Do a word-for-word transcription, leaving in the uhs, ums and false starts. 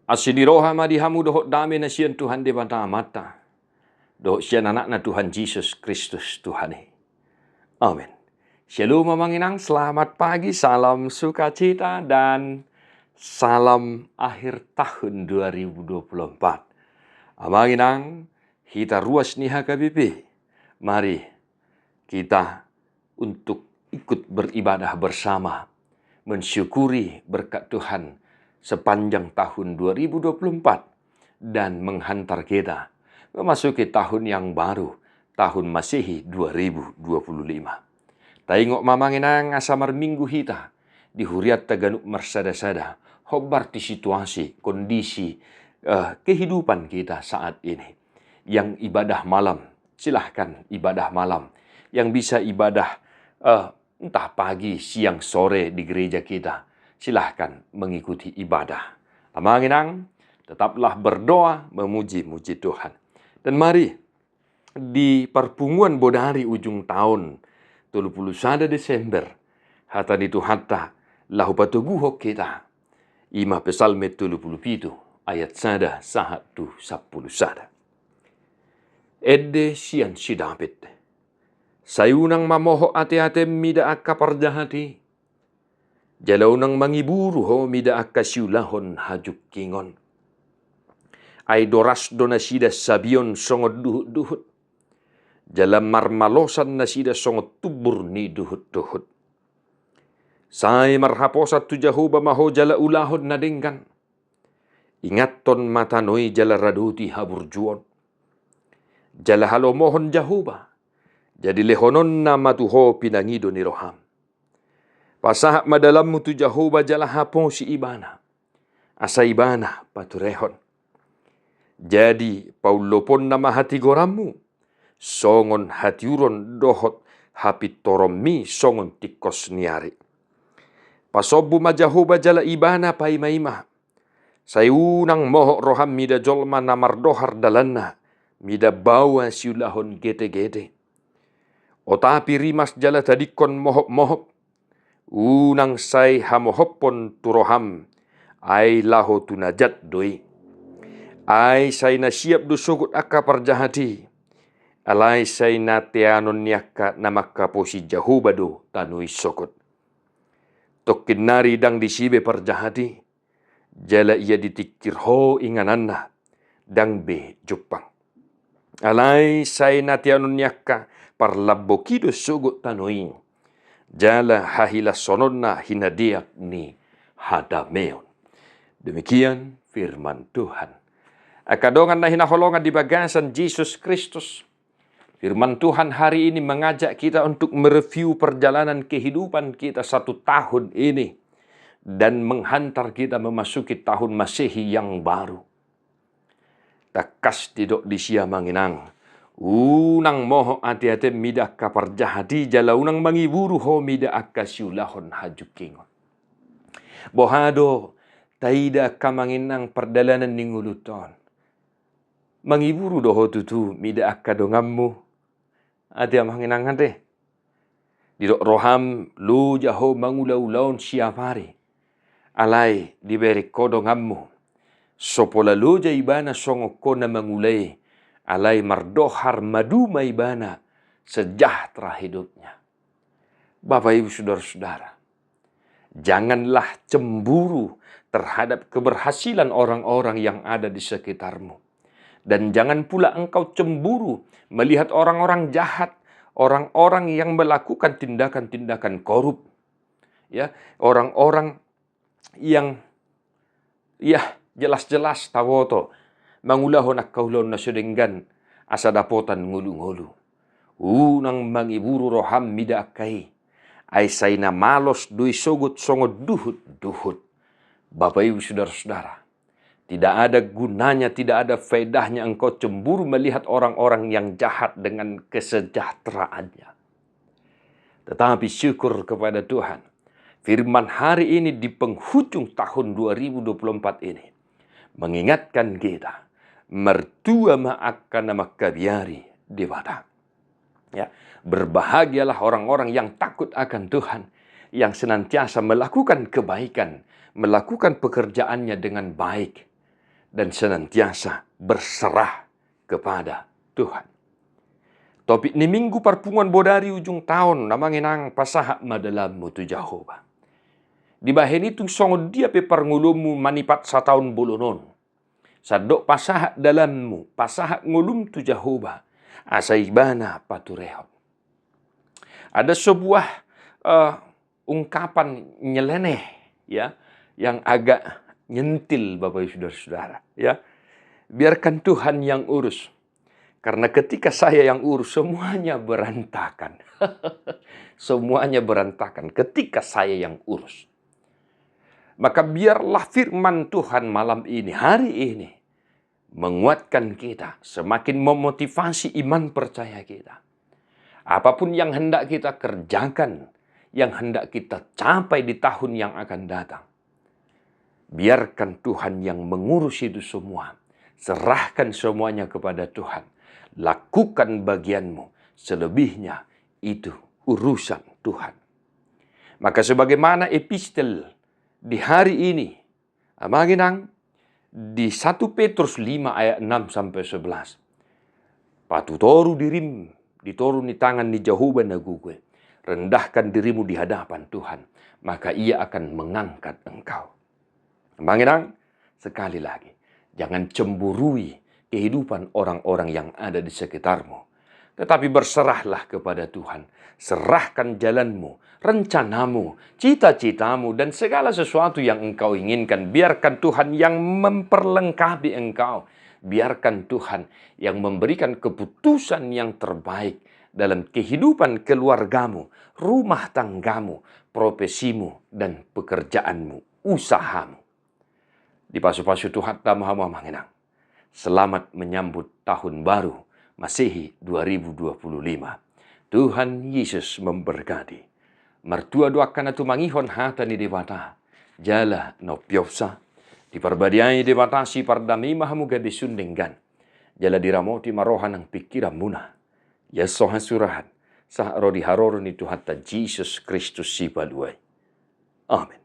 Asi ni roha ma di hamu dohot dame na sian Tuhan Debata Amanta dohot sian Anakna Tuhan Jesus Kristus Tuhan i. Amen. Shalom amang inang, selamat pagi, salam sukacita dan salam akhir tahun dua ribu dua puluh empat. Amang inang, hita ruas ni H K B P, mari kita untuk ikut beribadah bersama, mensyukuri berkat Tuhan sepanjang tahun dua ribu dua puluh empat dan menghantar kita memasuki tahun yang baru, tahun Masehi dua ribu dua puluh lima. Taingot ma amang inang asa marminggu hita di hurianta ganup marsada-sada, hombar di situasi, kondisi, eh, kehidupan kita saat ini. Yang ibadah malam, silahkan ibadah malam. Yang bisa ibadah, eh, entah pagi, siang, sore di gereja kita, silahkan mengikuti ibadah. Amang inang, tetaplah berdoa, memuji-muji Tuhan. Dan mari, di parpunguan bodari ujung taon, tolu pulu sada Desember, hata ni Tuhanta laho patoguhon hita. I ma Psalme tolu pulu pitu ayat sada sahat tu sampulu sada. Ende sian si David. Sai unang ma mohop ate-atem mida angka parjahat i. Jala unang mangiburu ho mida angka siulahon hajungkingon. Ai doras do nasida sabion songon duhut-duhut. Jala marmalosan nasida songon tumbur ni duhut-duhut. Sai marhaposan tu Jahowa ma ho jala ulahon na denggan. Ingathon ma tano i jala radoti haburjuon. Jala halomohon Jahowa, jadi lehononna ma tu ho pinangido ni roham. Pasahat ma dalanmu tu Jahowa jala haposi Ibana, asa Ibana paturehon. Jadi paulloponna ma hatigoranmu songon hatiuron dohot hapintoronmi songon tingkos ni ari. Pasombu ma Jahowa jala Ibana paima-ima. Sai unang mohop roham mida jolma na mardohar dalanna, mida baoa siulahon gete-gete. Otapi rimas jala tadingkon mohop-mohop. Unang sai hamohophon tu roham, ai laho tu na jat do i. Ai sai na siap do sogot angka parjahat i. Alai sai na teanon ni angka na mangkaposi Jahowa do tano i sogot. Tongkin nari ndang disi be parjahat i. Jala ia ditingkir ho ingananna, ndang be jumpang. Alai sai na teanon ni angka parlambok i do sogot tano i. Jala hahilashononna hinadeak ni hadameon. Demikian firman Tuhan. Angka dongan na hinaholongan di bagasan Jesus Kristus. Firman Tuhan hari ini mengajak kita untuk mereview perjalanan kehidupan kita satu tahun ini dan menghantar kita memasuki tahun Masehi yang baru. Tangkas didok disi amang inang, unang mohop ate-atem mida angka parjahat i jala unang mangiburu ho mida angka siulahon hajungkingon. Boha do taida angka amang inang pardalanan ni ngolunta on. Mangiburu do ho tutu mida angka donganmu? Ate amang inang ate. Didok roham loja ho mangula ulaon siap ari. Alai dibereng ho donganmu, so pola loja ibana songon ho na mangula i. Alai mardohar maduma ibana, sejahtera hidupnya. Bapak Ibu Saudara-saudara, janganlah cemburu terhadap keberhasilan orang-orang yang ada di sekitarmu. Dan jangan pula engkau cemburu melihat orang-orang jahat, orang-orang yang melakukan tindakan-tindakan korup, ya, orang-orang yang, ya, jelas-jelas taboto mangulahon angka ulaon na so denggan asa dapotan ngolu-ngolu. Unang mangiburu roham mida angka i. Ai sai na malos do i sogot songon duhut-duhut. Bapak Ibu Saudara-saudara, tidak ada gunanya, tidak ada faedahnya engkau cemburu melihat orang-orang yang jahat dengan kesejahteraannya. Tetapi syukur kepada Tuhan, firman hari ini di penghujung tahun dua ribu dua puluh empat ini mengingatkan kita, martua ma angka na mangkabiari Debata. Ya, berbahagialah orang-orang yang takut akan Tuhan, yang senantiasa melakukan kebaikan, melakukan pekerjaannya dengan baik. dan senantiasa berserah kepada Tuhan. Topik ni Minggu parpunguan bodari ujung taon, amang inang, pasahat ma dalanmu tu Jahowa. Dibahen i tung songon dia pe parngoluonmu manipat sataon bolon on, sandok pasahat dalanmu, pasahat ngolum tu Jahowa, asa Ibana paturehon. Ada sebuah, eh, ungkapan nyeleneh, ya, yang agak nyentil, Bapak Ibu Saudara-saudara, ya. Biarkan Tuhan yang urus. Karena ketika saya yang urus, semuanya berantakan. Semuanya berantakan ketika saya yang urus. Maka biarlah firman Tuhan malam ini, hari ini, menguatkan kita, semakin memotivasi iman percaya kita. Apapun yang hendak kita kerjakan, yang hendak kita capai di tahun yang akan datang, biarkan Tuhan yang mengurus itu semua. Serahkan semuanya kepada Tuhan. Lakukan bagianmu, selebihnya itu urusan Tuhan. Maka sebagaimana epistel di hari ini, amang inang, di satu Petrus lima ayat enam sampai sebelas. Patutoru dirim di toru ni tangan ni Jahowa na gogo i. Rendahkan dirimu di hadapan Tuhan, maka Ia akan mengangkat engkau. Amang inang, sekali lagi, jangan cemburui kehidupan orang-orang yang ada di sekitarmu. Tetapi berserahlah kepada Tuhan. Serahkan jalanmu, rencanamu, cita-citamu, dan segala sesuatu yang engkau inginkan. Biarkan Tuhan yang memperlengkapi engkau. Biarkan Tuhan yang memberikan keputusan yang terbaik dalam kehidupan keluargamu, rumah tanggamu, profesimu, dan pekerjaanmu, usahamu. Dipasu-pasu Tuhan ma hamu, amang inang. Selamat menyambut tahun baru Masehi dua ribu dua puluh lima. Tuhan Yesus memberkati. Martua do angka na tumangihon hata ni Debata jala na umpeopsa. Diparbadiai Debata sipardame i ma hamu gabe sun denggan, jala diramoti ma roha nang pingkiranmuna. Ia so hasurahan sahat ro di haroro ni Tuhanta Jesus Kristus Sipalua i. Amen.